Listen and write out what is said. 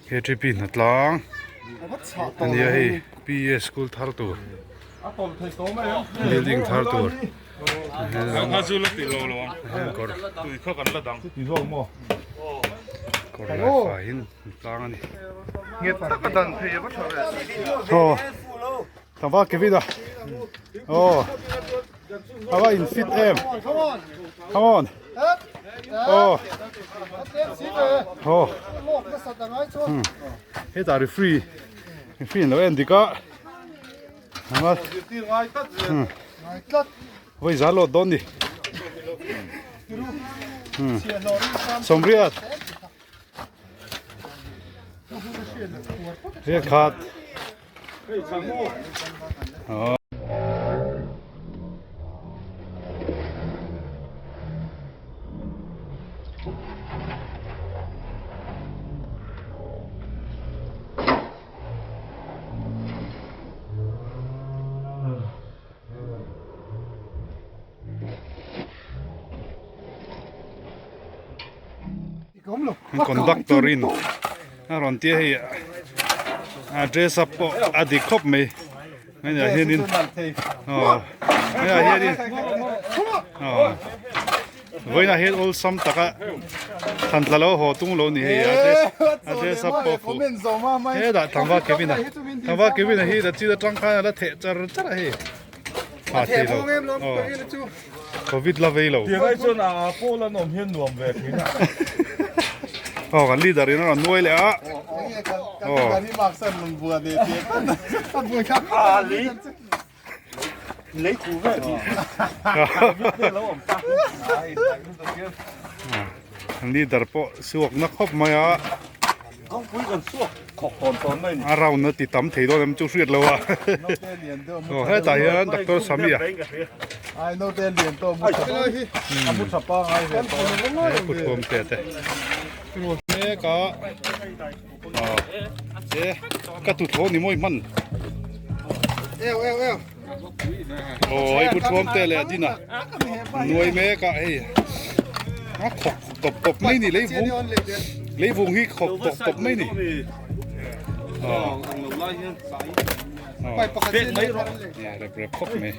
Ktp hnatlang a nia hei PA school thar tur building thar tur kawr lai faiin an tlang a ni. Tlangval Kevin a aw a va in fit em come on aw aw hetah referee referee an lo en dik a vawi za lawt dawn ni sawmriat riat khat. Conductor in a rawn tia hei a dress up pawh a dik khawp mai hei ah hianin aw hei ah hianin aw vawiinah hian awlsam taka thlan tla lo haw tung lo ni hei a dress a dress up pawh fuh hetah tlangval Kevin a tlangval Kevin a hi la chin atang khan a la theh char char a hei a thei lo aw. Covid la vei lo. Tiang ai chuan a pawl an awm hian nuam ve thin a. Aw kan leader in a rawn nuai leh a. Aw. Kan leader pawh suak na khawp mai a. A round a ti tam thei dawn em chu hriat lo a. Aw hetah hian Doctor Samia. He kuthuam te te mek a aw e ka tuthlawh ni mawi hman aw hei kuthuam te leh dina nuai mek a hei a khawk tawp tawp mai ni leivung leivung hi khawk tawp tawp mai ni aw. Rep rep khawp mai.